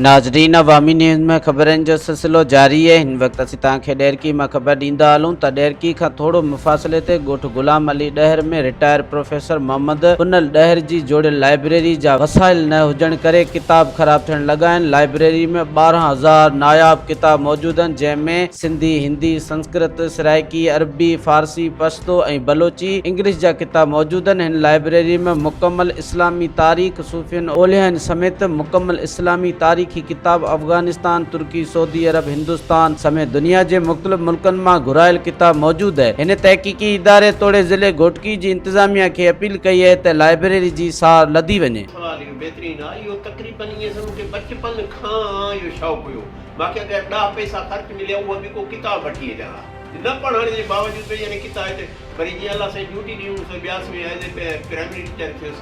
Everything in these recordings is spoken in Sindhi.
ناظرين عوامي نيوز ۾ خبرن جو سلسلو جاري اهي هن وقت اسين توهان کي ڏهرڪي مان خبر ڏيندا هلون ته ڏهرڪي کان ٿورو مفاصلي تي ڳوٺ غلام علي ڏهر ۾ رٽائر پروفيسر محمد پنهل ڏهر جي جوڙيل لائبريري جا وسائل نه هجڻ ڪري ڪتاب خراب ٿيڻ لڳا آهن لائبريري ۾ 12 هزار ناياب ڪتاب موجود آهن جنهن ۾ سنڌي هندي سنسڪرت سرائيڪي عربي فارسي پشتو ۽ بلوچي انگلش جا ڪتاب موجود آهن هن لائبريري ۾ مڪمل اسلامي تاريخ صوفين اوليائن سميت مڪمل اسلامي تاريخي ڪتاب افغانستان، ترڪي، سعودي عرب، هندستان سميت دنيا جي مختلف ملڪن مان گهرايل ڪتاب موجود اهي. هن تحقيقي اداري توڙي ضلعي گهوٽڪي جي انتظاميا کي اپيل ڪئي اهي ته لائبريري جي سار لڌي وڃي. سوال اهو بهترين آ اهو تقريبن ائين سمجهه مونکي بچپن کان اهو شوق هيو مانکي اگر ڏاه پئسا خرچ مليا اهو به ڪو ڪتاب وٺي اچان ها نه پڙهڻ جي باوجود به يعني ڪتاب هتي وري جيئن الله سائين ڊيوٽي ڏني اڻويهه سو ٻياسي ۾ ايز اي پرائمري ٽيچر ٿيس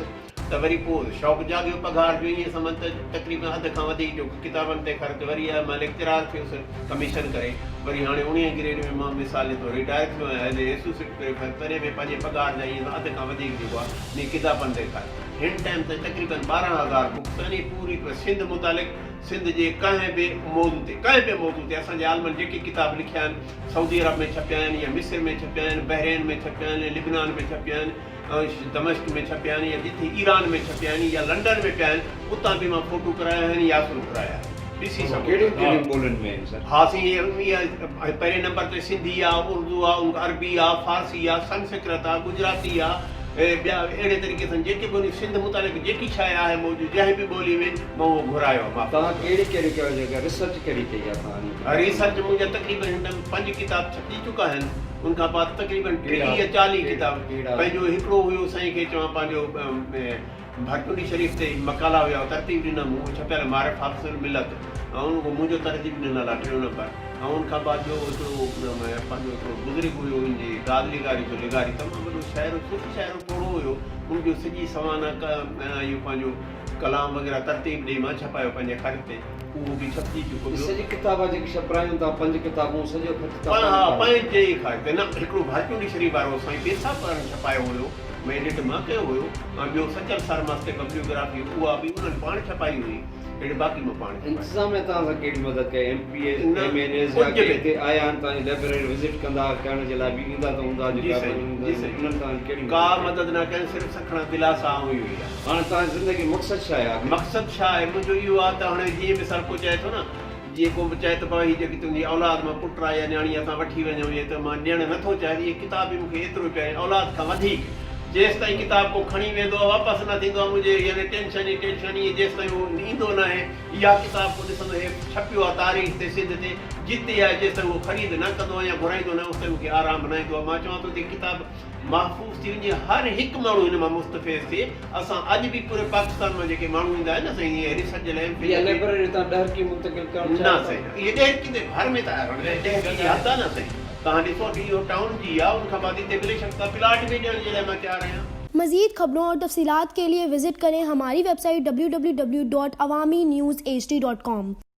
ته وري پوء شوق جاڳيو پگهار جو ائين سمجهه ته تقريبن اڌ کان وڌيڪ جو ڪتابن تي خرچ وري آء مان ليڪچرار ٿيس ڪميشن ڪري وري هاڻي اڻويهين گريڊ ۾ مان مثال جي طور رٽائر ٿيو آهيان ايز اي ايسوسيٽ پروفيسر تڏهن به پنهنجي پگهار جا ائين اڌ کان وڌيڪ جيڪو آهي انهي ڪتابن تي خرچ هن ٽائيم تائين تقريبن 12 هزار بڪس يعني پوري سنڌ متعلق سنڌ جي ڪنهن به موضوع تي ڪنهن به موضوع تي اسان جي عالمن جيڪي ڪتاب لکيا آهن سعودي عرب ۾ ڇپيا آهن يا مصر ۾ ڇپيا آهن بحرين ۾ ڇپيا آهن لبنان ۾ ڇپيا آهن دمشق ۾ ڇپيا آهن يا جتي ايران ۾ ڇپيا آهن يا لنڊن ۾ پيا آهن اتان به مان فوٽو ڪرايا آهن يا اصل گهرايا آهن ڏسي سگهو ڪهڙين ڪهڙين ٻولين ۾ آهن سر؟ ها سائين اهي پهرين نمبر تي سنڌي آ اردو آ عربي آ فارسي آ سنسڪرت آ گجراتي آ ٻيا اهڙي طريقي سان جيڪي به سنڌ متعلق جيڪي شيء آهي موجود جنهن به ٻولي ۾ مان اهو گهرايو آ معاف توهان ڪهڙي ڪهڙي ڪيو جيڪا ريسرچ ڪهڙي ڪئي آ توهان ان تي؟ ريسرچ منهنجا تقريبن هن ٽائيم پنج ڪتاب ڇپجي چڪا آهن ان کان بعد تقريبن 30 40 ڪتاب پنهنجو هڪڙو هيو سائين کي چوان پنهنجو ڀرچونڊي شريف تي مقالا هيا ترتيب ڏنم اهو ڇپيل معرفات الملت ۽ ان کان منهنجو ترتيب ڏنل آ ٽيون نمبر ۽ ان کان بعد ٻيو هڪڙو پنهنجو هڪڙو بزرگ هيو ان جي داد لغاري جو لغاري تمام وڏو شاعر هو صوفي شاعر هو پوڙهو هيو ان جو سڄي سوانح اهو پنهنجو ڪلام وغيره ترتيب ڏئي مان ڇپايو پنهنجي خرچ تي اهو به ڇپجي چڪو ٻيو. سڄي ڪتاب جيڪي ڇپرايون ٿا پنج ڪتابون سڄو خرچ تان ها پنهنجي ئي خرچ تي نه هڪڙو ڀرچونڊي شريف وارو سائين پير صاحب وارن ڇپايو هيو مان ايڊٽ مان ڪيو هيو ۽ ٻيو سچل سرمست تي ببليوگرافي اها به انهن پاڻ ڇپائي هئي اهڙي باقي مان پاڻ ڇپائي. انتظاميه توهان سان ڪهڙي مدد ڪئي M P As M N As يا ڪي هتي آيا آهن توهان جي لائبريري وزٽ ڪندا ڪرڻ جي لاء به ايندا ته هوندا جي سائين جي سائين انهن توهان جي ڪهڙي مدد ڪا مدد نه ڪين صرف سکڻا دلاسا ۽ اهو ئي آهي. هاڻي توهان جي زندگي جو مقصد ڇا آهي آخر؟ مقصد ڇا آهي منهنجو اهو آهي ته هاڻي جيئن مثال ڪو چئي ٿو نه جيئن ڪو به چئي ته بابا هي جيڪي تنهنجي اولاد مان پٽ آهي يا نياڻي اسان وٺي وڃون هي ته مان ڏيڻ نه ٿو چاهيان اهي ڪتاب به مون کي ايترو پيارا آهن اولاد کان وڌيڪ جيستائين ڪتاب ڪو کڻي ويندو آهي واپس نه ٿيندو آهي منهنجي يعني ٽينشن ئي ٽينشن ائين جيستائين اهو ايندو ناهي يا ڪتاب ڪو ڏسندو هي ڇپيو آهي تاريخ تي سنڌ تي جتي آهي جيستائين اهو خريد نه ڪندو آهي يا گهرائيندو ناهي اوستائين مون کي آرام نه ايندو آهي مان چوان ٿو ته هي ڪتاب محفوظ ٿي وڃي هر هڪ ماڻهو هن مان مستفيض ٿئي اسان اڄ به پوري پاڪستان مان جيڪي ماڻهو ايندا آهن نه سائين اهي ريسرچ جي لاء ايم فل اها لئبرري تان ڏهرڪي منتقل ڪرڻ نه چاهيو ٿا؟ سائين اهي ڏهرڪي تي ڀر ۾ ته آهي ڏهرڪي جي حد آهي نه سائين توهان ڏسو ته اهو ٽائون جي آهي ان کان بعد هتي بليشڪ تان پلاٽ به ڏيڻ جي لاء مان تيار آهيان. مزيد خبرون اور تفصيلات کے لئے وزٽ کرين ھماري web site www.awamiNewsHD.com.